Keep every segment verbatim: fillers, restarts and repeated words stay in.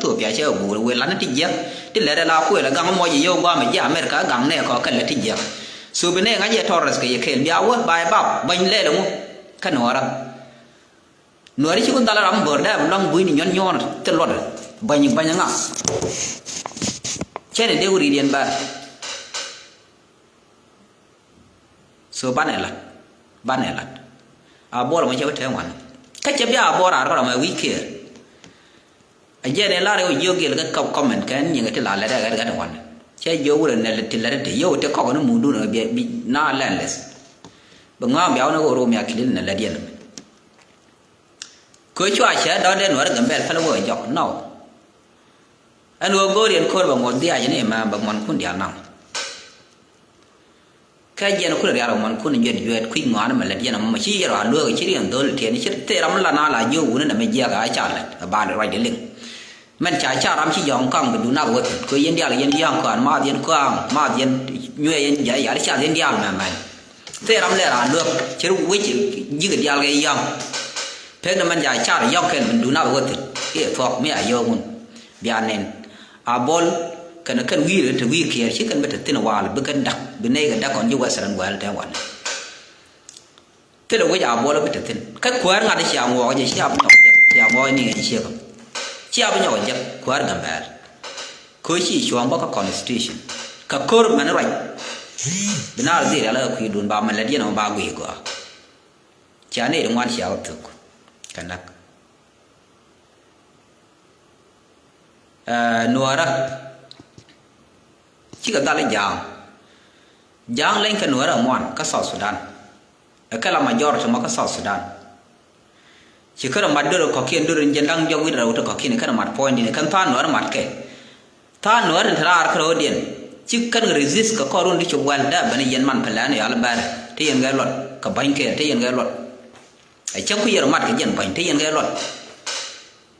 Ethiopia cɛ wä guur wëë lan ti jiäk. Ti lɛt ɛ la kuël ɛ gaŋ mɔc yio̱w gua̱a̱mɛ ji̱ America ɛ gaŋ nɛ kɔ kɛ lɛ ti jiäk. So bi nɛ ŋa̱c yɛ tɔrɛth kɛ yɛ kɛɛl bia wä ba ɛ bap bäny lɛl ɛŋu. Kä nuɔɔrä nuɔɔri ci ku dhal ram bör dee bi luaŋ buini nyuɔn nyuɔn. Thil luɔt bäny bäny ŋa. Cɛn in dee wuridiɛn bär. So banɛ lat, banɛ lat. A buɔl mɔ cɛ bi tɛŋ wan kä cɛ bia a buɔl raar kɔrɔ mɛ wi̱i̱ kiɛɛr. A jɛn in lar yɛ wä jiök gil kä kɔp kɔmɛn kɛn nyiŋɛ ti la lɛt ɛ ɣɛt ɣɛt wan. Cɛ jiök wurɛ nɛ ti lɛt ti yɛ wä ti kɔk ni mundun ɛ bi na lɛn lɛth. Bi ŋa̱a̱ŋ bia wä ni wä rom ya kilil nɛ lɛt yɛn. Kö cua cɛ dɔ̱ŋ dee nuɔr Gambɛl päl wä jɔk nɔ. Ɛn ɣöö go̱o̱r yɛn ko̱r bɛ ŋuɔ̱t dhiac ni mɛ bɛ muɔ̱nkun diaal naŋ. Kɛ jiɛn kulɛ rial bɛ muɔ̱nkun juɛt juɛt kui̱c ŋɔaani mɛ lät yɛn ɛmɔ mɛ ci yɛn rɔ a lueek ci riɛn dho̱l tiɛn ci thil ram la na la jiök wuni nɛ mɛ jiɛk a ca lät ɛ bal ruacdɛ liŋ. Mɛn ca ca ram ci jɔ̱ɔ̱ŋ kaŋ bi dun nath wä thi̱n kɛ yɛn diaal yɛn diaal kɔaŋ maath yɛn kɔaŋ maath yɛn nyuɛ yɛn jɛ yal cath yɛn diaal mɛmɛn. Thil ram lɛ raan luäk cir wec ji̱k diaal kɛ yɔ̱ŋ. Pek ni mɛn ca car yɔ̱ŋ kɛn bi dun nath wä thi̱n kiɛ thuɔ̱k mi a yɔ̱ɔ̱k wun. Bia nɛn a buɔl kɛn kɛn wi̱i̱r te wi̱i̱ kiɛɛr ci kɛn bi te thi̱n waal bi kɛn da̱k bi nɛy kɛ da̱k kɔn ji̱ Western world tɛn wanɛ. Thilɛ wec a buɔl bi te thi̱n kä kuäär ŋa̱t cia ŋuɔɔk jɛ cia bi nyɔk jɛ cia ŋuɔɔk ni ŋɛn ciek. Cia bi nyɔk jɛ kuäär Gambɛl. Koci cuɔ̱ɔ̱ŋ bä kä constitution kä ko̱r mɛn ruac. Bi naar dhil ala kui̱dun ba mɛn lät yɛn ɔ ba guiy gɔaa. Cia ni ri ŋuan cia wä thuk kɛ näk. Ɛɛ, nuɔɔrä cikɛ dhal i̱ ja̱a̱ŋ. Ja̱a̱ŋ leny kɛ nuɔɔrä ŋuan kä South Sudan. Ɛ kɛ la majority mɔ kä South Sudan. Ci kärɛ mat dörä kɔ̱kiɛn dörä ni jɛ da̱ŋ jɔk wi̱cdɛ rɛw ti kɔ̱kiɛn kärɛ mat puɔ̱nydiɛn kɛn tha̱a̱ŋ nuɔɔrä mat kɛ. Tha̱a̱ŋ nuɔɔrä ti raar kärɛ ɣöö diɛn ci kän resist kɛ kɔr run ti cop wɛl dee ben yɛn man pɛlɛɛn yal bɛr ti yɛn gɛ luɔt kɛ bäny kɛɛl ti yɛn gɛ luɔt. Ɛ cäŋ ku yɛr mat kɛ jɛn bäny ti yɛn kɛ luɔt.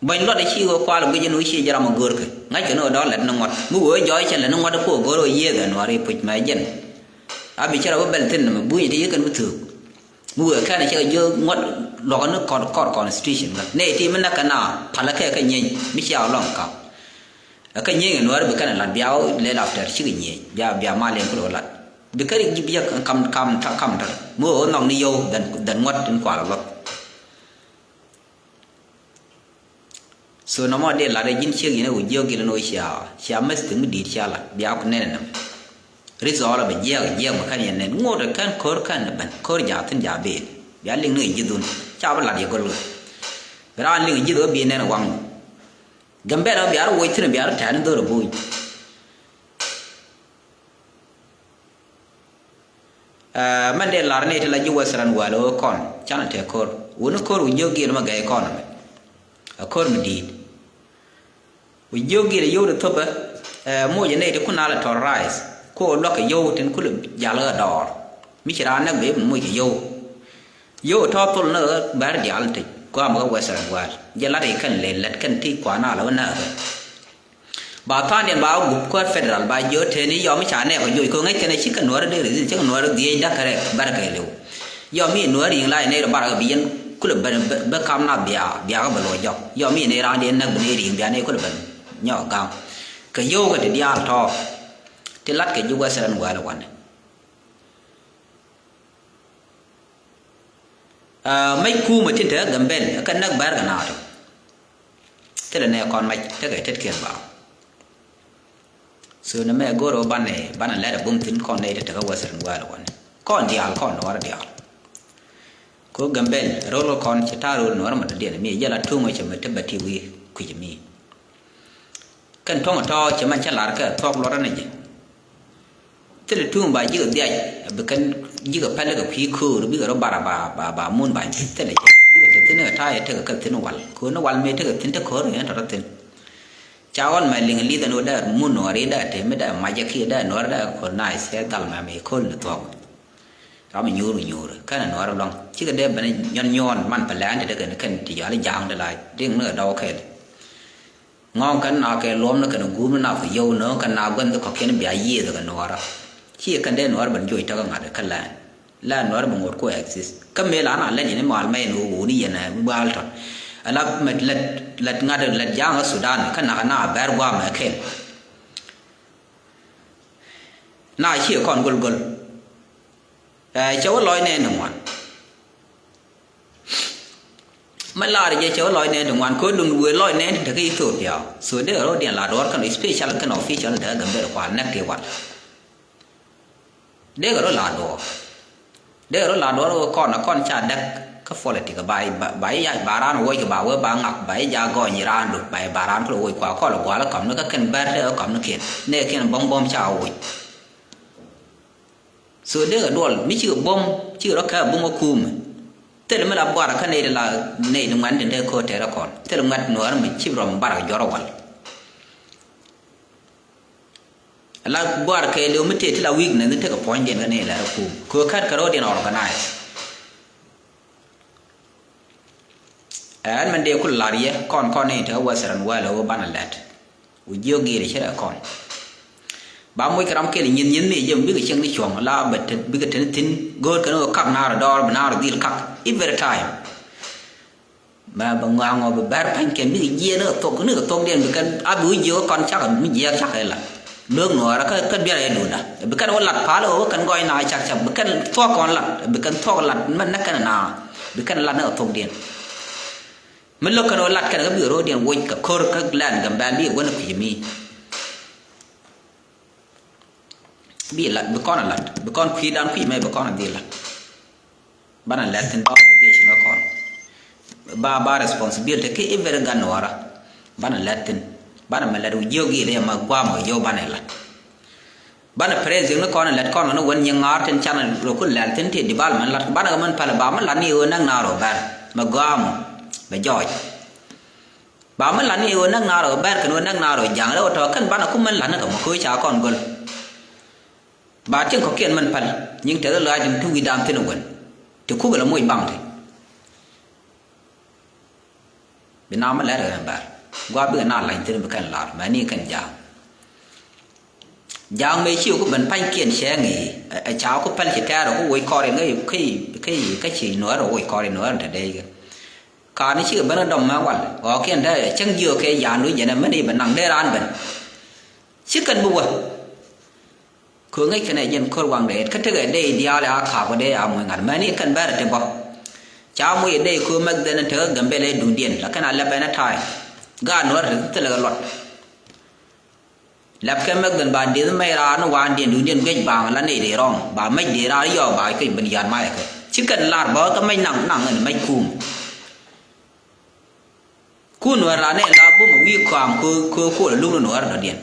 Bäny luɔt ɛ ci ɣöö kual guic ɛn ɣöö ci jɛ ram ɛ görkɛ ŋa̱ckɛ ni ɣöö dɔ̱ŋ lɛt ni ŋuɔ̱t mi wee jɔɔc cɛ lɛt ni ŋuɔ̱t ɛ ku ɛ gör ɣöö yiëëth ɛ nuɔɔri puc mɛ jɛn. A bi cɛ rɔ bä bɛl thi̱n nɛmɛ buny ti yikɛn bi thöök. Mi wee kɛn cɛ jiök ŋuɔ̱t luɔkä ni kɔr kɔr constitution kä nɛy ti mi näk kɛ na palä kɛ kɛ nyieny mi cia lɔŋ ka̱p. Ɛ kä nyieny kɛ nuäär bi kɛn ɛ lat bia wä lɛl after cikɛ nyieny bia bia mal yɛn kulɛ wä lat. Bi kɛ rik ji̱ biäk kam kam kam tär mi wee wä nhɔk ni yio̱w dhän dhän ŋuɔ̱t tin kual ɛ luɔth. So nɔmɔ dee lat rɛ ji̱n ciek yɛn ɛ wä jiök gilɛ ni wä cia cia meth thi̱n mi di̱i̱t cia lat bia ku nɛn ɛ nɛm. Ri thɔɔl ɛ bɛ jiɛk jiɛk mɛ kɛn yɛn nɛn ŋot ɛ kɛn ko̱r kɛn ɛ ben ko̱r jaathin jaa ben bia liŋ ni ɛ ji̱ dhun ca bi lat yɛ go̱l ɣöö. Bi raan liŋ ɛ ji̱ dhun bi nɛn ɛ waŋ. Gambɛl ɛ bia ri woc thi̱n ɛ bia ri tɛ̈ɛ̈n in dho̱r ɛ bo̱o̱ny. Ɛ mɛn dee lar ni ti la ji̱ Western world ɣöö kɔn canɛ tɛk ko̱r wuni ko̱r wi̱c jiök gil mɛ gɛy kɔn ɛmɛ. Ɛ ko̱r mi di̱i̱t wi̱c jiök gil ɛ yio̱w ti thopɛ. Ɛ moc ɛ nɛy ti kun a la terrorize ko luäk kɛ yio̱w tin kulɛ jal ɣä dɔɔr mi ci raan näk bɛ moc kɛ yio̱w. Yio̱w tɔ̱ thol ni ɣä bɛr diaal ti gua̱a̱m ɣä Western world jɛ lat i̱ kɛn lel lät kɛn ti kuan a la wä nääk ɣä. Ba tha̱a̱ŋdiɛn ba wä gup kuäär federal ba jiö teni yɔm i̱ ca nɛɛk kɔ joc kɛ ŋäc kɛn a cikɛ nuäärä dee resist cikɛ nuäärä dhiec da̱k kɛ rɛk bärkɛ liw. Yɔm i̱ nuäärä yi̱ŋ la inɛy rɔ barkɛ bi yɛn kulɛ ben bä kam na bia bia kä bɛ luɔc jɔk yɔm i̱ nɛy raan diɛn näk bi nɛy ri̱i̱ŋ bia nɛy kulɛ ben nyɔk ga̱ŋ. Kɛ yio̱w kɛ ti diaal tɔ̱ ti lat kɛ ji̱ Western world wanɛ. Aa, mec kuumä tin te Gambel kä näk bɛr kɛ naath. Thilɛ nɛ kɔn mac tekɛ tetkiɛn ba. So nɛ mɛ go̱r ɣä banɛ banɛ lɛr ɛ bum thi̱n kɔn nɛ te tekä Western world kɔn. Kɔn diaal kɔn nuɔr diaal. Ko Gambel rol kɔn cɛ ta̱a̱ rol nuɔr mɛ dɔ̱diɛn mi jɛ la tuŋ cɛ mɛ te bɛ ti wi̱i̱ kui̱c mi. Kɛn tuɔ̱ŋ tɔ̱ cɛ mɛn cä lar kɛ thuɔ̱k luɔt rɔ ni ji̱. Thilɛ tuŋ ba ji̱ kɛ dhiac bi kɛn ji̱ kɛ pɛl kɛ kui̱ köör bikɛ rɔ bar ba ba ba mun ba ji̱ thilɛ jɛ bikɛ te thi̱n kɛ ta̱a̱ yɛ tekɛ kɛ thi̱n wal köör ni wal mëë tekɛ thi̱n te köör yɛn tɔ̱ rɔ thi̱n. Ca ɣɔn mɛ liŋ li̱th ɛn ɣöö dee mun nuɔɔri dee te mi dee mac jɛ kiɛ dee nuɔɔri dee köör nice cɛ dhal mɛ mi köör ni thuɔ̱k. Ram mi nyuur mi nyuur kɛn nuɔɔri luaŋ cikɛ dee ben nyɔn nyuɔɔn man pɛ lɛɛn te tekɛ ni kɛn ti jɔal ja̱a̱ŋ te la riŋ ni kɛ dɔw kɛɛl. Ŋɔ̱ɔ̱ŋ kɛn na kɛ luɔm ni kɛn guum ni na kɛ yio̱w ni kɛn na gua̱n kɔ̱kiɛn bia yiëëth kɛ nuɔɔrä. Ci kɛn dee nuɔɔr ben joc täk ŋa̱t kä lɛn lɛn nuɔɔr ben ŋot ku exist kä mëë la na lɛn yɛn i̱ mal mɛy ni ɣöö ni yɛn ɛ bal tɔ̱. Ala mɛ lät, lät ŋa̱t lät ja̱a̱ŋ kä Sudan kä nak na bɛr gua̱a̱mɛ kɛl. Na ciɛ kɔn go̱l go̱l. Ɛ, cɛ wä lɔc nɛn ti ŋuan. Mɛ lar jɛ cɛ wä lɔc nɛn ti ŋuan kɛ wä duŋ wëë lɔc nɛn ti te kä Ethiopia. So dee rɔ diɛn la duɔr kɛn special kɛn official te kä Gambel kual nɛk ti wal. Dee kɛ rɔ la duɔr. Dee kɛ rɔ la duɔr wä kɔn kɔn ca däk kä politik ba ba ba ya ba raan woc kɛ ba wee ba ŋak ba ya ja gɔny raan dut ba ba raan kɛ woc kua kɔl gual kɔm ni kä kɛn bɛr te kɔm ni kɛn nɛ kɛn bɔm bɔm ca woc. So dee kɛ duɔl mi cikɛ bom cikɛ rɔ kɛ bom kä kumɛ. Thil mi la buar kä nɛy ti la nɛy ti ŋuɛn tin te ko̱o̱t tɛrɛ kɔn thil ŋuɛt nuɔɔr mi cip rɔm bar kɛ jɔr wal. La buar kɛ liw mi tëë ti la weakness ni tekɛ puɔ̱nydiɛn kä nɛy lɛr kum kɛ kät kɛ ro̱o̱diɛn organize. Ɛn mɛn dee kul lar yɛ kɔn kɔn ni te western world wä banɛ lɛt. Wä jiök giir cɛ rɛ kɔn. Ba moc kɛ ram kɛl nyin nyin mi jɛ bikɛ cieŋ ni cuɔ̱ŋ la bɛ te bikɛ te ni thin. Go̱o̱r kɛn wä kak naar dɔɔr bi naar dhil kak every time. Mɛ bɛ ŋɔaŋɔ bɛ bɛr pa̱ny kɛn bikɛ jiɛɛn ni kɛ thok ni kɛ thokdiɛn bikɛn a bi wä jiök kɔn cakɛ mi jiɛɛk cakɛ la. Luek nuɔɔrä kä kä biɛrɛ yɛ dunda bikɛn wä lat pal wä kɛn gɔy na cak cak bikɛn thuɔk kɔn lat bikɛn thuɔk lat mɛn nä kɛn na bikɛn lat ni kɛ thokdiɛn. Mi lo̱k kɛn ɣöö lat kɛn kä bikɛ ro̱o̱diɛn woc kɛ ko̱r kä lɛn Gambɛl bikɛ gua̱n kui̱ mi. Bi lat bi kɔn a lat bi kɔn kui̱dan kui̱ mɛ bi kɔn a dhil lat. Banɛ lɛt thin ba obligation kä kɔn. Ba ba responsibility ki every gan wara. Banɛ lɛt thin banɛ mɛ lɛt wi̱i̱ jiök gil yɛ ma guam kɛ jiök banɛ lat. Banɛ president ni kɔn lɛt kɔn ni wän nyiŋ ŋa̱r tin can rɔ kun lɛl thin ti development lat banɛ kɛ mɛn pɛl ba mi lat ni ɣöö näk na rɔ bɛr mɛ gɔam mɛ jɔɔc. Ba mi lat ni ɣöö näk na rɔ bɛr kɛn ɣöö näk na rɔ ja̱ŋ rɛ wä tɔ kɛn banɛ ku mɛn lat ni kɛ mɛ köö ca kɔn göl. Ba tiŋ kɔkiɛn mɛn pɛl nyiŋ tɛth lɔac in ti wi̱i̱ dam thin wän ti kuk lɛ moc baŋ ti. Bi na mi lɛr kɛ bɛr gua̱a̱ bikɛ na la̱ny thi̱n bi kɛn lar mɛ ni kɛn ja̱a̱ŋ. Ja̱a̱ŋ mëë ci ku ben pa̱nykiɛn cɛ ŋi̱i̱ ɛ ca ku päl ci tɛɛr ku woc kɔr in kä ci nuäär woc kɔr in nuäär te dee kɛ. Ka̱n ci kɛ ben dɔm mɛ wal ɣɔɔkiɛn te cäŋ jiök kɛ ya̱a̱n du jɛn ɛ mɛn i̱ bɛ naŋ dee raan ben. Ci kɛn bi wä. Kö ŋäc kɛn ɛ jɛn ko̱r waŋdɛ kä tekɛ dee diaal a ka̱a̱k wä dee a muc ŋa̱t mɛni kɛn bɛr ti bä. Ca muc ɛ dee kö mɛk dhɛn tekɛ gɛmbɛl ɛ duŋdiɛn la kɛn a lɛp ɛn ɛ ta̱a̱y. Gaat nuɔr ti thilɛ kɛ luɔt. Lɛp kɛ mɛk dhɛn ba dieth mɛc raar ni waandiɛn duŋdiɛn guiec baaŋ la nɛy dee rɔɔŋ ba mɛc dee raar yɔɔk ba kec ben ya̱r mac ɛ kɛ ci kɛn lar bä kä mɛc naŋ naŋ ɛn mɛc kuum. Ku nuɔ̱ɔ̱r la nɛ la bum wi̱i̱ kɔam kö kö kuɔl luk ni nuɔ̱ɔ̱r dɔ̱diɛn.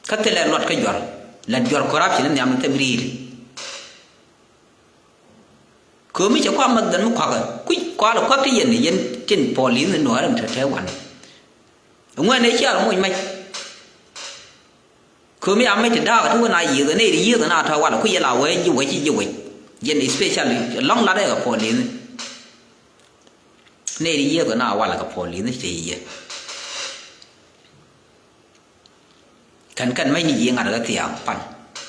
Kä thilɛ luɔt kä juɔr lät juɔr corruption ni nhiam ni thɛm ri̱i̱t. Kö mi cɛ kuam mäk dhɛn mi kuakä kui̱ kual kuak ti yɛn ni yɛn tin pɔl li̱th ni nuɔ̱ɔ̱r mi te te wan. Ŋuɛn ni cial muc mac. Kö mi a mac ti da̱a̱k ti wä na yiëth ni ri yiëth na tɔ̱ wal kui̱ yɛ la wee ji̱ wec ji̱ wec. Yɛn especially lɔ̱ŋ lat ɛ kɛ pɔl li̱th ni. Nɛy ti yiëëkɛ na walɛ kɛ puɔl li̱th ni cɛ yiëë. Kɛn kɛn mec ni ji̱ ŋa̱t kɛ thia̱a̱ŋ pan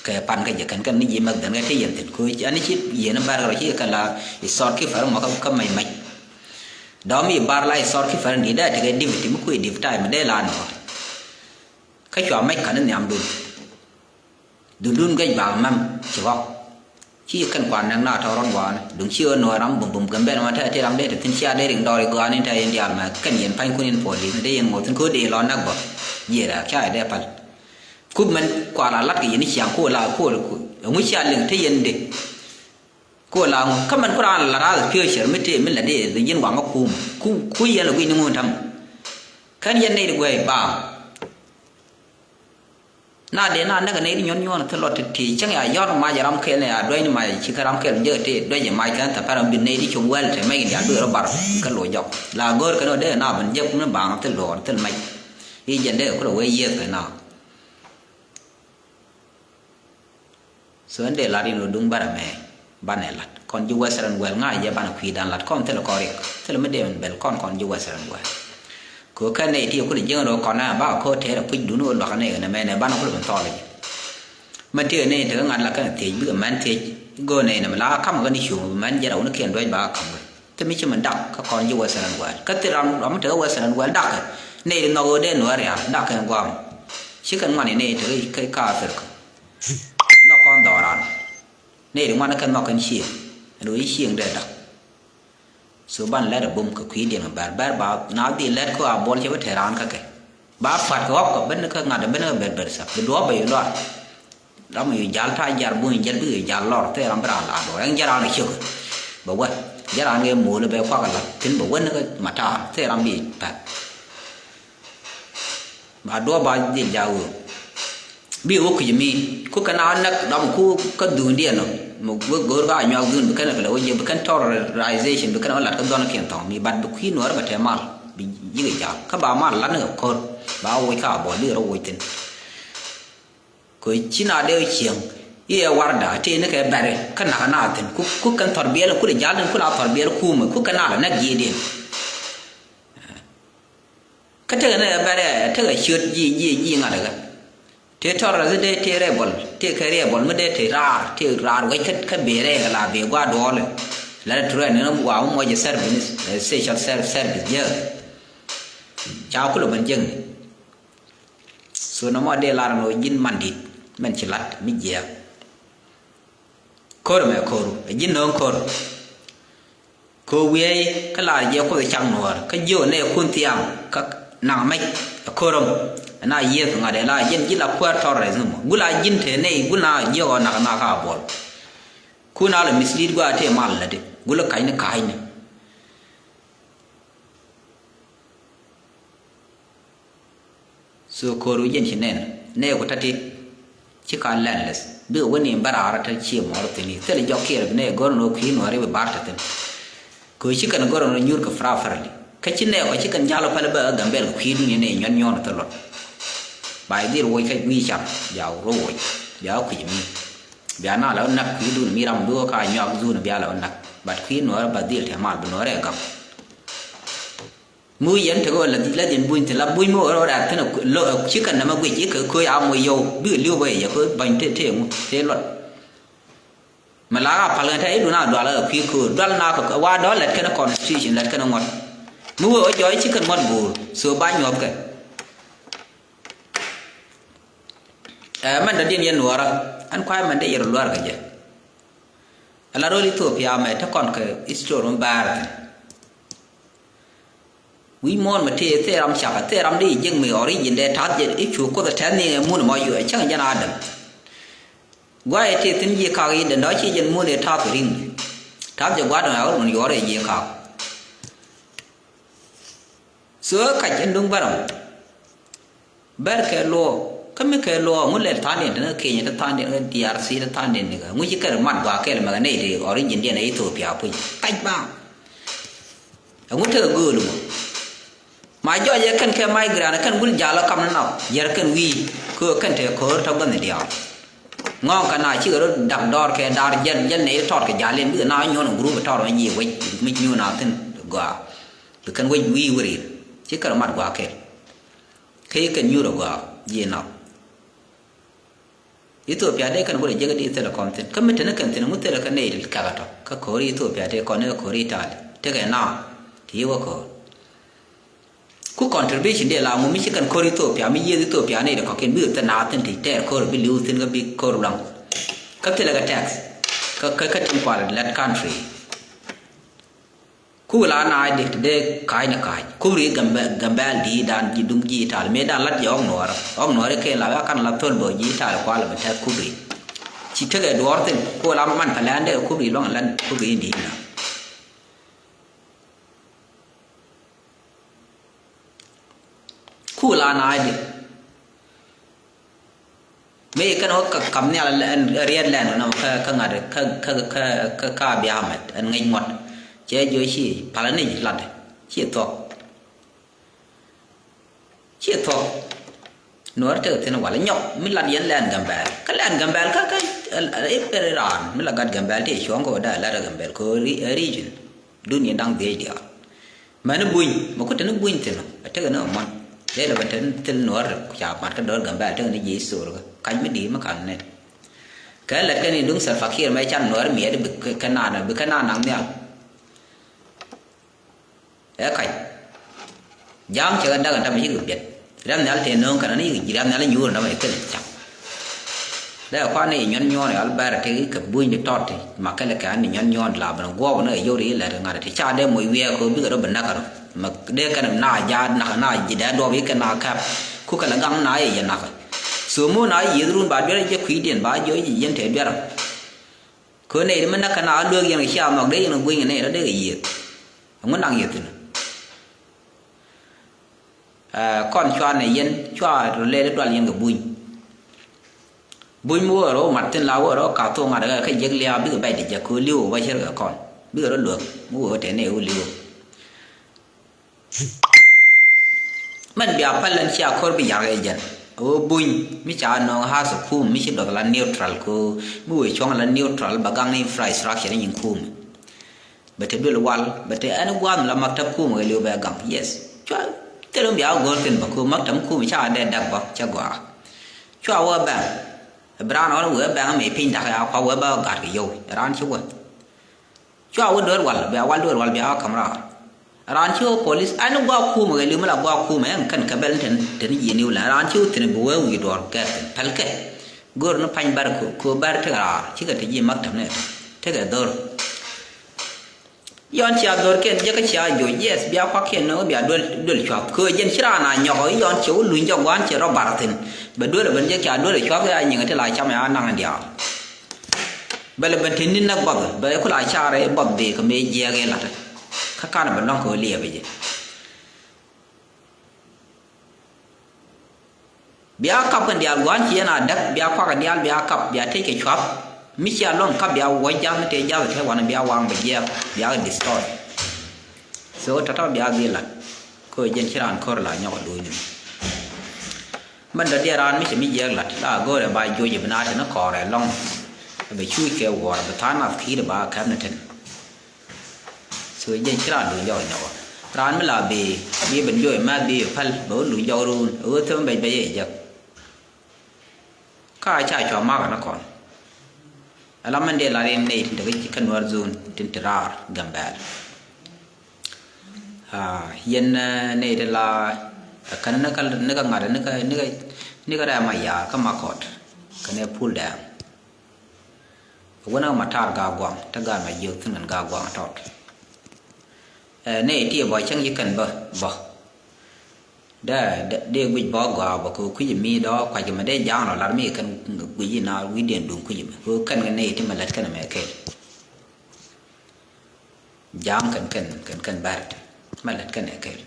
kɛ pan kä jɛ kɛn kɛn ni ji̱ mɛk dhɛn kɛ te yɛn thi̱n ko̱ ani ci yiëë ni bär kɛ rɔ ci kɛ la i sɔr ki fär mɔ kä mec mec. Dɔ̱m i̱ bar la i sɔr ki fär ni dee tekɛ div ti mi kui̱ div tay mi dee la nɔɔt. Kä cua mec kän ni nhiamdun. Dhundun guec ba mɛm ci ɣɔk. Ci kɛn kuan nɛk na tɔ̱ rɔ̱t gua̱a̱ni duŋ ci ɣän nuɔ̱ɔ̱r ram bum bum Gambɛl ma tɛ̈ ti ram dee te thi̱n cia dee riŋ dɔɔr i̱ gɔaa ni tɛ̈ in diaal mɛ kɛn yɛn pa̱nykun in puɔl li̱th ni dee yɛn ŋo̱o̱th thi̱n ko̱ dee lɔ näk bä. Yiëë rɛ̈ɛ̈k ca dee päl. Kup mɛn kual a la̱t kɛ yɛn i̱ ciaŋ ko̱ la ko̱ ɛ ŋuc cia liŋ te yɛn dee. Ko̱ la ŋu kä mɛn ku raan la rath piööcär mi tëë mi la dee dhi ji̱n waŋä kuum ku ku yɛn la guic ni ŋun ta̱m. Kän yɛn nɛy di guɛ̈ɛ̈c baaŋ. Na dee na näk nɛy di nyuɔ̱n nyuɔ̱n thil lɔ ti ti cäŋ ya yɔ̱r mac ram kɛl ni ya duɛny ni mac ci kä ram kɛl mi jek ti duɛny mac kɛn thapɛr mi bi nɛy di cop wɛl te mɛc in dial bi rɔ bar kä loc jɔk la go̱o̱r kɛn wä dee na ben jek ni baaŋ thil luɔɔr thil mɛc. I̱ jɛn dee kulɛ wee yiëth kɛ na. So ɛn dee lat in wä duŋ bärɛ mɛ banɛ lat kɔn ji̱ western world ŋa̱c jɛ banɛ kui̱dan lat kɔn thilɛ kɔn rik thilɛ mi dee min bɛl kɔn kɔn ji̱ western world. Kɛ kɛn nɛy ti kulɛ jiäŋ rɔ kɔn ɛ ba kɔ tɛɛrɛ puc dun wä luakä nɛy kɛn mɛn ɛ banɛ kulɛ min thɔl jɛ. Mɛ tëë nɛy tekɛ ŋa̱t la kɛn thiec bikɛ mɛn thiec. Go̱o̱r nɛy nɛ mi la kam kɛn i̱ cuŋ bi mɛn jɛ rɛw ni kiɛn duec ba kam kɛ. Te mi ci min dak kä kɔn ji̱ Western world. Kä thil ram, ram mi te kä Western world dak kɛ. Nɛy di nhɔk ɣöö dee Nuäär rial dak kɛ guam. Ci kɛn ŋuan i̱ nɛy te kä, kä Africa. Nhɔk kɔn dhɔran. Nɛy di ŋuan kɛ nhɔk kɛn cieŋ. Ɛn ɣöö ci cieŋ dee dak. So ban lɛt a bum kɛ kui̱diɛn kɛ bɛr. Bɛr ba na dhil lɛt kä a buɔl cɛ bi te raan kä kɛ. Ba pua̱t kɛ ɣɔk kɛ ben kä ŋa̱t ben kä Bɛrbɛr Thäk. Bi duɔ̱ɔ̱p bɛ yu luaar. Ram yu jal ta̱a̱ jar buny jal bikɛ jal lɔr thil ram bi raan la duɔ̱ɔ̱r ɛn jal raan kɛ ciök. Bɛ wä jal raan kɛ mo̱o̱l bɛ kuak ala thi̱n bɛ wä ni kä matar thil ram bi pa̱th. Ba duɔ̱ɔ̱p ba dhil jak ɣöö bi wä kui̱c mi ku kɛ na näk ram ku kä dhuundiɛn ɔ. Mi wä go̱o̱r ka a nyuak dhuun bi kɛn kɛ lɛ wä jiɛ bi kɛn terrorization bi kɛn wä lat kä dhuɔ̱n kiɛn thɔŋ mi bat bi kui̱ Nuäär bɛ te mal bi ji̱ kɛ jak kä ba mal lat ni kɛ ko̱r ba woc ka a buɔl bikɛ rɔ woc thi̱n. Kɛ ci na dee cieŋ i̱ ɛ warda tëë ni kɛ bɛri kä nak na thi̱n ku, ku kɛn thɔr biɛl ku lɛ jal ni ku la thɔr biɛl kumɛ ku kɛ na lɛ näk ji̱ diɛn. Kä tekɛ ni ɛ bɛri ɛ tekɛ ciöt ji̱, ji̱, ji̱ ŋa̱t ɛ kä. Tëë tɔr rɛ thi dee tëë rɛ bɔl tëë kɛ riɛ bɔl mi dee tëë raar tëë raar wec kä, kä bëë rɛ kɛ la bëë gua̱a̱r duɔɔli. La rɛ turɛ ni wa mi muɔc ɛ service, ɛ, social ser-, service jääk. Ca kulɛ ben jiäkni. So nɔmɔ dee lar ni ɣöö ji̱n man di̱t mɛn ci lat mi jiɛɛk. Ko̱r mɛ ko̱r ɛ ji̱n nööŋ ko̱r. Kɛ wi̱i̱ kä la jiɛ Kuoth cak Nuäär kä jiök nɛy kun thiaŋ kä naŋ mɛc ɛ ko̱r ɔm. Ɛn a yiëth ŋa̱t ɛ la ji̱n ji̱ la kuäär tɔr rɛth ni mɔ gula ji̱n te nɛy gula jiök ɔ nak na ka buɔl. Kun a lɛ mislead gua te mal lɛ di gula ka̱cni ka̱cni. So ko̱r wi̱c jɛn ci nɛn nɛɛku ta̱ti̱ ci ka landless bikɛ wä ni bä raar tä cië mɔɔr thi̱n i̱ thilɛ jɔk kiɛɛr bi nɛɛ gɔ̱r ni wä kui̱ nuɔ̱ɔ̱ri bi bar tä thi̱n. Kɛ ci kɛn gɔ̱r ni nyuur kɛ properly kä ci nɛɛkɔ ci kɛn jal päl bä Gambɛl kɛ kui̱ dunia nɛɛ nyuɔ̱n nyuɔ̱n thil luɔt. Ba i̱ dhil woc kä gui̱i̱ cam bia wä rɔ woc bia wä kui̱ mi bia na la wä nak kui̱ dun mi ram bi wä ka nyuak dhun bia la wä nak. But kui̱ nuɔ̱ɔ̱ri ba dhil te mal bi nuɔ̱ɔ̱ri ɛ gam. Mi wi̱i̱ yɛn tekɛ ɣöö la, la dhi̱n buny thi̱n la buny mi ɣöö rɛɛt thi̱n ɛ lo ɛ cikɛ nɛmɛ guic i̱ kɛ kööc a moc yɔw bikɛ li̱w bä yɛ kɛ ɣöö bäny tëë tëë ŋu tëë luɔt. Mi la ka pal kɛn te i̱ duun a dual ɛ kui̱ köör dual na kɛ wa dɔ̱ lɛt kɛn constitution lɛt kɛn ŋuɔ̱t. Mi wee ɣöö jɔɔc cikɛ ŋuɔ̱t go̱o̱r so ba nyuɔ̱thkɛ. Ɛ mɛn dɔ̱diɛn yɛn nuɔɔrä ɛn kua̱c mɛn dee yɛr luaar kɛ jɛ. Ala rööl Ethiopia mɛ te kɔn kɛ history mi baar thi̱n. Wi̱i̱ muɔ̱ɔ̱n mi tëë thil ram cakɛ thil ram dee jiäk mi origin dee ta̱th jɛ i̱ cu Kuoth ɛ tɛ̈th ni ɛ mun mɔ yuɛ cäŋ jɛn Adam. Gua̱a̱c ɛ tëë thi̱n ji̱ kak i̱ dee dɔ̱ ci jɛn mun ɛ ta̱th ri̱ŋ. Ta̱th jɛ gua̱a̱r dɔ̱ŋ ɛ ɣɔr mun yuɔr ɛ ji̱ kak. So ɛ kac ɛn duŋ bärɔm. Bɛr kɛ luɔɔ kä mi kɛ luɔɔ ŋu lɛl tha̱a̱ŋdiɛn te ni Kenya te tha̱a̱ŋdiɛn kä D R C te tha̱a̱ŋdiɛn ni kä ŋu ci kɛn mat gɔaa kɛl mɛ kɛ nɛy te origin diɛn ɛ Ethiopia puc kac ba. Ɛŋu tekɛ gööl mɔ ma jɔɔc ɛ kɛn kɛ migrant kɛn gul jal ɛ kam ni nath yɛr kɛn wi̱i̱ kɛ kɛn te ko̱o̱r tɔ gua̱n ni diaal. Ŋɔ̱ɔ̱ŋ kɛ na cikɛ rɔ dak dɔɔr kɛ daar jɛl jɛl nɛy tɔɔt kɛ jal in bikɛ na nyuɔ̱n ɛ gurup ɛ tɔɔt mɛ ji̱ wec mi nyuun a thi̱n gɔaa. Bi kɛn wec wi̱i̱ wä ri̱i̱r ci kɛn rɔ mat gɔaa kɛl. Kä ci kɛn nyuur agɔaa ji̱ nath. Ethiopia dee kɛn kulɛ jiäk di thilɛ kɔn thi̱n kä mi te ni kɛn thi̱n ŋu thilɛ kɛ nɛy ti kɛk atɔ kä ko̱ri Ethiopia tëë kɔn ni kɛ ko̱ri Itali tekɛ naath ti yi wä ko̱r. Ku contribution dee la ŋu mi ci kɛn ko̱r Ethiopia mi yiëth Ethiopia nɛy ti kɔ̱kiɛn bikɛ thil naath thi̱n ti tɛɛr ko̱r bi li̱w thi̱n kä bi ko̱r luaŋ. Kä thilɛ kɛ tax kä kä tin kual lɛt country. Ku la naac dik ti dee ka̱a̱cni ka̱a̱c kubri Gambɛl di̱i̱t dan ji̱ duŋ ji̱ Itali mëë dan lat jɛ ɣɔk nuɔɔrä ɣɔk nuɔɔrä kɛ la ka kan la thöl bä ji̱ Itali kualɛ bɛ tɛth kubri. Ci tekɛ duɔɔr thin ku la man kɛ lɛn dee kubri luaŋ lɛn kubri in di̱i̱t na. Ku la naac dik. Mëë kɛn wä kam nhial riɛt lɛn nɔ kä ŋa̱t kä kä kä kä Abiy Ahmed ɛn ŋäc ŋuɔ̱t. Cɛ jiɔ ci palä ni lat ci thuɔk. Ci thuɔk. Nuɔr tek thin wal nyɔk mi lat yɛn lɛn Gambɛl kä lɛn Gambɛl kä kä i̱ pɛr raan mi la gat Gambɛl ti cuɔ̱ŋ kɛ wä da lat Gambɛl kɛ region. Dun yɛn da̱ŋ dhiec diaal. Mɛn i̱ buny mɛ ku teni buny thi̱n ɛ tekɛ ni ɛ muɔ̱n. Dee lɛ bɛ teni thil nuɔ̱ɔ̱r ku ca mat kä dɔ̱r Gambɛl tekɛ ni ji̱ thor kä kac mi di̱i̱t mi ka̱n nɛn. Kɛ lɛt kɛn i̱ duŋ Salva Kiir mɛ can nuɔ̱ɔ̱r miɛt bi kɛ naan bi kɛ naan naŋ nhial. Ɛ kac. Ja̱a̱ŋ cɛ kɛ dak ɛn tamɛ cikɛ biɛt. Riam nhial tëë nööŋ kɛn ni ji̱ riam nhial nyuur ɛn tamɛ kɛn cak. Dee kuan ni nyuɔn nyuɔn yal bɛr ti kɛ buny di tɔt ti ma kɛlɛ kɛ an ni nyuɔn nyuɔn la ben guɔp ni kɛ yio̱w ri lɛt ŋa̱t ti ca dee moc wiɛɛk kɛ bikɛ rɔ ben nak kɛ rɔ. Ma dee kɛn na jaat nak na ji̱ dee duɔp yi kɛn na kɛp. Ku kɛlɛ gaŋ na yɛ yɛ nak. So mu na yieth run ba duer jɛ kui̱diɛn ba jiɔ ji̱ yɛn tëë duer. Kɛ nɛy di mi näk kɛ na a lueek yɛn kɛ cia nhɔk dee yɛn kɛ guiny kɛ nɛy rɔ dee kɛ yiëëth. Ɛŋu naŋ yɛ thi̱n? Ɛ, kɔn cua nɛ yɛn cua rɔ lɛl i̱ dual yɛn kɛ buny. Buny mi wä rɔ mat thi̱n la wä rɔ ka thok ŋa̱t kɛ kɛ jek lia̱a̱ bikɛ bɛc di jɛ kɛ li̱w wä cär kɛ kɔn bikɛ rɔ luäk mi wä tɛn nɛ wä li̱w. Mɛn bia päl ɛn cia ko̱r bi ya̱r kɛ jɛn. Ɣöö buny mi ca nööŋ has kum mi ci duɔth la neutral ko mi wëë cuɔ̱ŋ la neutral ba gaŋ ni infrastructure ni nyin kum. Bɛ te duel wal bɛ te ɛn gua̱a̱th mi la maktab kum kɛ liw bɛ gaŋ. Yes. Cua thil mi bia go̱o̱r thin bä ko maktab kum ca dee dak bä ca gɔaa. Cua wä bɛŋ. Bi raan ɣɔn wee bɛŋ mi piny dak ya kua wee bä gat kɛ yow raan ci wä. Cua wä duer wal bia wal duer wal bia wä ka̱m raar. Raan ci wä polis ɛn gua̱a̱k kumɛ kɛ li̱w mi la gua̱a̱k kumɛ ɛn kɛn kɛ bɛl ni tɛn tɛn ji̱ niw la raan ci wä thi̱n bi wee wi̱i̱ duɔ̱ɔ̱r kɛ thi̱n pɛl kɛ. Go̱r ni pa̱ny bɛr ko bɛr tekɛ raar cikɛ te ji̱ maktab ni tekɛ dhor. Yɔn cia dhor kɛn jɛ kä cia joc yes bia kuak kɛn ni wä bia duel duel cuath kɛ jɛn ci raan a nyɔk yɔn ci wä luny jɛ gua̱a̱n ci rɔ bar thi̱n. Bɛ duel ben jɛ cia duel cuath ya nyiŋ ti la cam ya naŋ diaal. Bɛ lɛ ben te ni̱n nä buɔth bɛ ku la carɛ buɔth bee kɛ mëë jiɛɛk i̱ la̱t. Kä kan bɛ lɔ̱ŋ kɛ ɣöö liɛpɛ jɛ. Bia kap kɛn diaal gua̱a̱n ci yɛn a däk bia kuak kɛ diaal bia kap bia tec kɛ cuath. Mi cia lɔ̱ŋ kap bia wuɔ̱c jath mi tëë jath tëë wanɛ bia waŋ bɛ jiɛɛk bia kɛ destroy. So tɔ̱tɔ̱ bia dhil la̱t. Kɛ ɣöö jɛn ci raan ko̱r la nyɔk a duucni. Mɛn dɔ̱diɛn raan mi cɛ mi jiɛɛk la̱t la a go̱o̱rɛ ba juɔc i̱ bi na te ni kɔɔrɛ lɔ̱ŋ. Bɛ cuuc kɛ wuɔ̱ɔ̱r bɛ tha̱a̱ŋ nath ki̱i̱t ba kɛp ni ten. So jɛn ci raan duuc jɔk nyɔk raan mi la bi bi ben juɔc mɛth bi päl bɛ wä luuc jɔk ruun ɛ wä thäm bɛc bɛc yɛ jɛk. Ka ca cua mak ni kɔn. Ala mɛn dee la rin nɛy tin te kä Nuɛr zone tin te raar Gambɛl. Yɛn nɛy ti la kän ni kä ni kä ŋa̱t ni kä ni kä ni kä rɛm a yaar kä Makɔt kɛn ɛ pul dɛɛŋ. Wänä ma taar Gaa Guaŋ te gaat ma jiök thi̱n kɛn Gaa Guaŋ tɔt. Nɛy ti bä cäŋ ci kɛn bä bä. Dee dee guic bä gɔaa bä kɛ kui̱c mi dɔ̱ kuac kɛ mɛ dee ja̱a̱ŋ lɔ lar mi kɛn guic ina wi̱cdiɛn duŋ kui̱c mi kɛ kɛn kɛ nɛy ti mɛ lät kɛn mɛ kɛl. Ja̱a̱ŋ kɛn kɛn kɛn kɛn bɛr ti mɛ lät kɛn mɛ kɛl.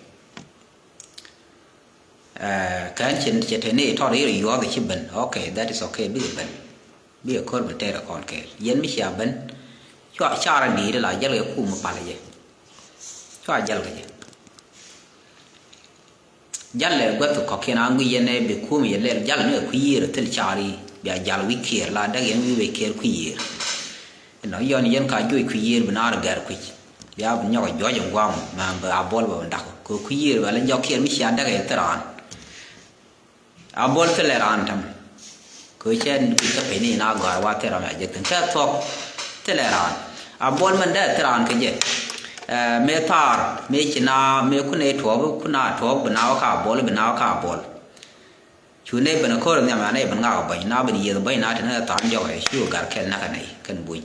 Kɛn cin cɛ te ni tɔt iri yuɔth ci ben. Okay, that is okay, bikɛ ben. Bikɛ kor ben tɛɛrɛ kɔn kɛɛl yɛn mi cia ben. Cua carɛ di̱i̱t la jɛl kɛ kum pal jɛ. Cua jɛl kɛ jɛ. Jal lɛ guäth kɔkiɛn a ŋuic yɛn ɛ bi kum yɛ lɛl jal ni kɛ kui̱ yiër thil car i̱ bia jal wi̱c kiɛɛr la däk yɛn wi̱c wec kiɛɛr kui̱ yiër. Inɔ yɔn yɛn ka juɔc kui̱ yiër bi naar gɛr kui̱c. Bia bi nyɔk juɔc in guam ma bi a buɔl bɛ bi dak kɛ kui̱ yiër bɛ lɛ jɔk kiɛɛr mi cia däk yɛ thil raan. A buɔl thilɛ raan täm. Kɛ cɛ bi kä peni na gɔ̱a̱r wa thil ram ya jek thin kä thuɔk. Thilɛ raan a buɔl mɛn dee thil raan kɛ jɛ. Mëë thaar mëë ci na mëë kun ɛ tuɔɔk kun a tuɔɔk bi na wä ka buɔl bi na wä ka buɔl. Cu nɛ ben ko̱r nhiam ya nɛ ben ŋak bäny na ben yieth bäny na tin ɛ thaar jɔk ɛ cu gar kɛl nak kɛ nɛy kɛn buny.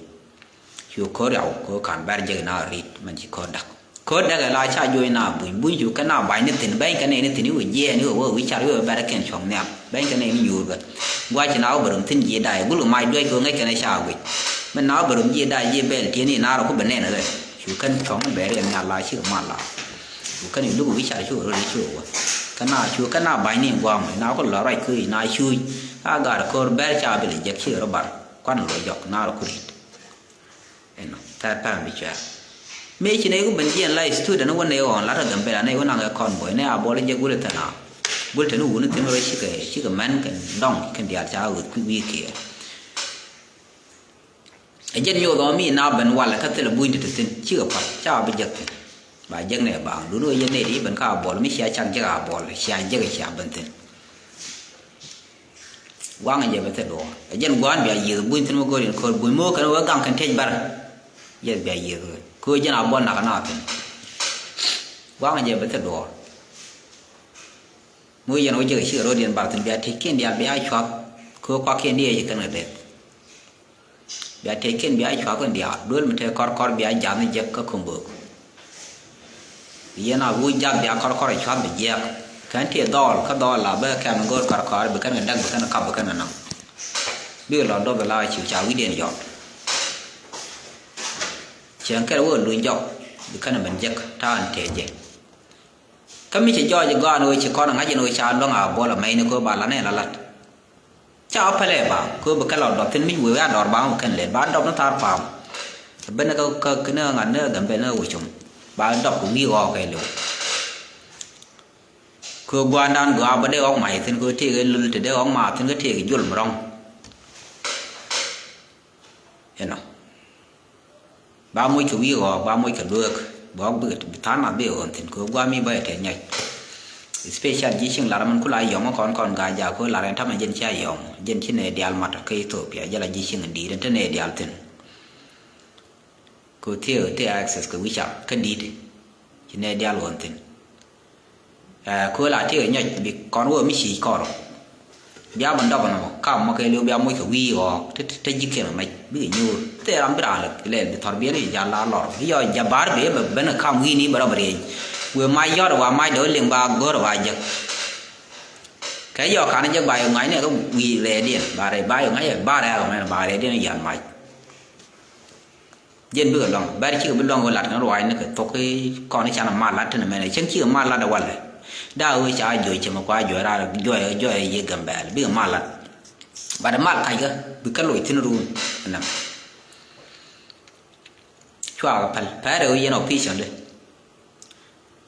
Cu ko̱r yaw ko̱ kan bɛr jek na rit mɛn ci ko̱r dak. Ko̱r dak ɛ la ca juɔc na buny buny cu kɛ na ba̱ny ni thi̱n bɛny kɛ nɛy ni thi̱n i̱ wä jiɛɛn i̱ wä wä wi̱c car i̱ wä bɛr kɛn cuɔ̱ŋ nhial bɛny kɛ nɛy ni nyuur bä. Gua̱c ci na wä bɛ rum thi̱n ji̱ da̱a̱ i̱ gul kɛ mac duec ko̱ ŋäc kɛn ɛ ca guic. Mɛn na wä bɛ rum ji̱ da̱a̱ ji̱ bɛl ti̱en i̱ na rɔ ku bɛ nɛn rɛ. Cu kɛn cuɔ̱ŋ ni bɛr i̱ nhial la cikɛ mal la. Cu kɛn i̱ luk wi̱c car cu wä rɔ ri cu wä. Kɛ na cu kɛ na ba̱ny ni gua̱a̱m i̱ na ku lɔ ruac kui̱ na cuc. A gar ko̱r bɛr ca bi lɛ jek cikɛ rɔ bar kuan lɔ jɔk na rɔ ku rit. Inɔ thɛr pɛn bi cuɛr. Mëë ci nɛy ku ben jiɛn la student wä nɛy ɣɔn lat rɔ Gambɛla nɛy wä naŋ ɛ kɔn bɔy nɛy a buɔl jɛ gul ɛ thɛn a gul tɛn wuni thi̱n rɔ cikɛ cikɛ mɛn kɛn dɔŋ kɛn diaal ca ɣöth kui̱ wi̱i̱ kiɛ. Ɛ jɛn nyoth ɣɔn mi na ben walɛ kä thilɛ buny ti ti thi̱n cikɛ pa̱t ca bi jek thi̱n. Ba jek nɛy baaŋ dun wä yɛn nɛy ti ben ka a buɔl mi cia cak jek a buɔl cia jek cia ben thi̱n. Gua̱a̱ŋ jɛ bɛ thil duɔ̱ɔ̱r ɛ jɛn gua̱a̱n bia yiëth buny thi̱n mi go̱o̱r in ko̱r buny mi wä kɛn wä gaŋ kɛn tec bär. Jɛ bia yiëth wä ko̱ jɛn a buɔl nak na thi̱n. Gua̱a̱ŋ jɛ bɛ thil duɔ̱ɔ̱r. Mi wi̱i̱ yɛn wä jek a cikɛ ro̱o̱diɛn bar thi̱n bia tëëkiɛn diaal bia cua̱th. Kɛ ɣöö kuakiɛn diɛɛc ci kɛn kɛ deth. Bia tëëkiɛn bia cua̱th kɛn diaal, duel mi tëë kɔrkɔr bia jath ni jek kä ko̱mbok. Yɛn a wä jath bia kɔrkɔr a cua̱th bi jiɛk. Kɛn tëë dhɔɔl kä dhɔɔl la bä kɛm in go̱o̱r kɔrkɔr bi kɛn kɛ däk bi kɛn kɛ kap bi kɛn kɛ naŋ. Bikɛ lɔ duɔth la ci ca wi̱cdiɛn yɔt. Cieŋ kɛl wä luny jɔk bi kɛn ben jek ta̱a̱ in tëë jɛ. Kä mi ci jɔɔc gɔaa ni wee ci kɔn ŋa̱c in wee ca luäŋ a buɔl a mɛy ni kɛ wee ba la nɛn la lat. Ca wä pɛlɛ ba kɛ wee bi kɛn lɔ dɔp thi̱n mi wee wee a dɔr ba wä kɛn lɛt ba dɔp ni thaar paam. Ben kä kä ni ŋa̱t ni Gambɛl ni wee cum ba dɔp kɛ wi̱i̱ ɣɔɔk kɛ liw. Kɛ wee gua̱a̱ndan gɔaa ba dee ɣɔk mac thi̱n kɛ wee tëëk in lul te dee ɣɔk mac thi̱n kä tëëk jul mi rɔ̱ŋ. Inɔ. Ba moc kɛ wi̱i̱ ɣɔɔk, ba moc kɛ lueek, bɛ ɣɔk bikɛ bi tha̱a̱ŋ nath bikɛ ɣɔn thi̱n kɛ ɣöö gua̱a̱m mi bä yɛ tɛth nyɔc. Especial ji̱ cieŋ lar min kula yɔ̱ŋ kɔn kɔn ga̱a̱c jaak kɛ ɣöö lar ɛn ta̱mɛ jɛn cia yɔ̱ŋ, jɛn ci nɛy diaal mat kä Ethiopia, jɛn la ji̱ cieŋ in di̱i̱t ɛn te nɛy diaal thi̱n. Kɛ ɣöö thiee ɣöö thiee access kɛ wi̱c ca kä di̱i̱t ci nɛy diaal ɣɔn thi̱n. Ɛ, kööl a tëëk ɛ nyɔc bi kɔn wä mi ciic kɔr. Bia bä dɔp ɛnɔ kam mɔ kɛ liw bia moc kɛ wi̱i̱ ɣɔɔk te te ji̱ kiɛn mɛc bikɛ nyuur. Thil ram bi raan lɛ lɛl bi thɔr biɛl i̱ jal la lɔr i̱ yɔ jabar bi bɛ ben kam wi̱i̱ni bɛ rɔ bɛ rieny. Wëë mac yɔt wa mac dee wä liŋ ba go̱r wa jek. Kɛ yɔ kan jek ba yɔ ŋa̱cnɛ kä wi̱i̱ rɛɛdiɛn ba rɛy ba yɔ ŋa̱c ba rɛɛk mɛn ba rɛɛdiɛn i̱ yal mac. Jɛn bikɛ luaŋ bɛr cikɛ bi luaŋ kɛ lat kɛn ruaacni kɛ thok kɔn i̱ canɛ mal lat tɛn mɛnɛ cäŋ cikɛ mal lat ɛ walɛ. Daa wee ca juɔc cɛ mɛ kua juɔc raar juɔc juɔc yɛ Gambɛl bikɛ mal lat. Bat ɛ mal kackɛ bi kɛ loc thi̱n ruun. Ɛnɛ cuakɛ päl pɛrɛ wee yɛn officially.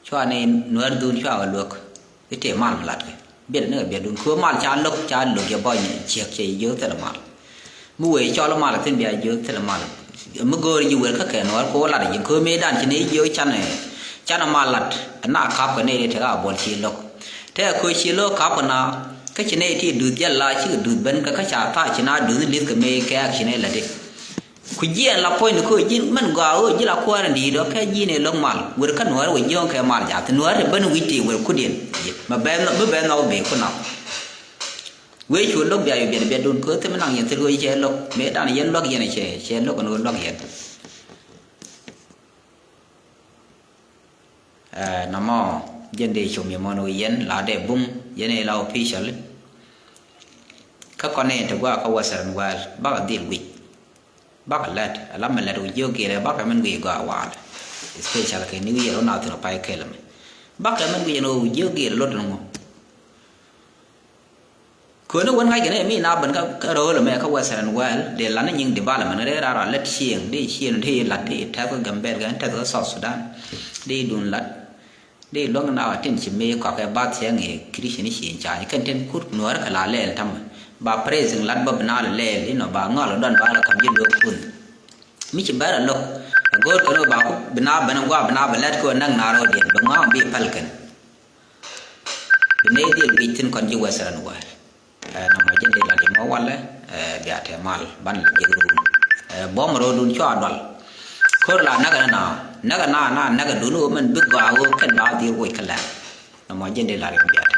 Cua ni nuäär dhun cua kɛ luäk i̱ tëë mal mi latkɛ biɛt ni kɛ biɛt dun kɛ mal ca lo̱k ca lo̱k yɛ bɔny ciek cɛ jiök thilɛ mal. Mi wee cɔl mal thi̱n bia jiök thilɛ mal. Mi go̱o̱r ji̱ wer kä kɛ nuäär kɛ wä lat ji̱ kɛ mëë dan ci ni jiök canɛ canɛ mal lat. Na kap kɛ ni ri tɛ ka buɔl ci lo̱k tɛ kɛ ci lo̱k kap kɛ na kä ci ni ti duth jɛ la cikɛ duth ben kä kä ca tha ci na duth ni lith kɛ mëë kɛ ak ci ni lät i̱. Ku jiɛɛn la puɔ̱ny ni kä ji̱n mɛn gɔaa ɣöö ji̱ la kuäär in di̱i̱t ɔ kɛ ji̱n ɛ lo̱k mal wer kä nuäär wä ji̱ ɣɔ̱ŋ kɛ mal jath nuäär ti ben wi̱c ti wer kudiɛn. Mɛ bɛn mi bɛn nhɔk bee ku nɔk. Wee cu lo̱k bia yɔ biɛt biɛt dun kä thim naŋ yɛn thil ɣöö cɛ lo̱k mëë dan yɛn luäk yɛn cɛ cɛ lo̱k ɛn ɣöö luäk yɛn. Ɛ, nɔmɔ jɛn dee com yɛ mɔn wi̱i̱ yɛn la dee bum yɛn ila official. Kä kɔn ni ti gua kä Western world bakɛ dhil wi̱c. Bakɛ lɛt ala mɛ lɛt wi̱c jiök gilɛ bakɛ mɛn wi̱i̱ gɔaa waal. Especial kɛ New Year wä na thin ɔ pay kɛl mɛ bakɛ mɛn wi̱c ɛn ɣöö wi̱c jiök gilɛ lot ɛn ŋu. Köni wän ŋa̱ckɛ ni mi na ben kä ro̱o̱l ɛmɛ kä Western world dee lan ni nyiŋ development rɛy raar a lät cieŋ dee cieŋ dee lat dee tɛth kä Gambɛl kɛ tɛth kä South Sudan. Dee dun lat dee luäŋ na wa tin ci mëë kɔakɛ bath cieŋ i̱ Christian ni cieŋ ca kɛn tin kut nuäär kɛ la lɛɛl tamɛ ba praising lat bä bi na lɛ lɛɛl inɔ ba ŋɔl dɔn ba la kam ji̱ luäk kun. Mi ci bɛr a lo̱k a go̱o̱r kɛ ni ba ku bi na ben a gua bi na bɛ lɛt kɛ wä näk na rɔ diɛn bɛ ŋɔam bi päl kɛn. Bi nɛy dhil wi̱c thi̱n kɔn ji̱ Western world. Ɛ, nɔmɔ jɛn dee la li̱m ɔ walɛ, ɛ, bia tɛ mal ban la jek run. Ɛ, buɔ̱m ro̱o̱dun cua dual. Ko̱r la näk ɛ na näk ɛ na na näk ɛ dun wä mɛn bi gɔaa wä kɛn ba dhil woc kä lɛr. Nɔmɔ jɛn dee la li̱m bia tɛ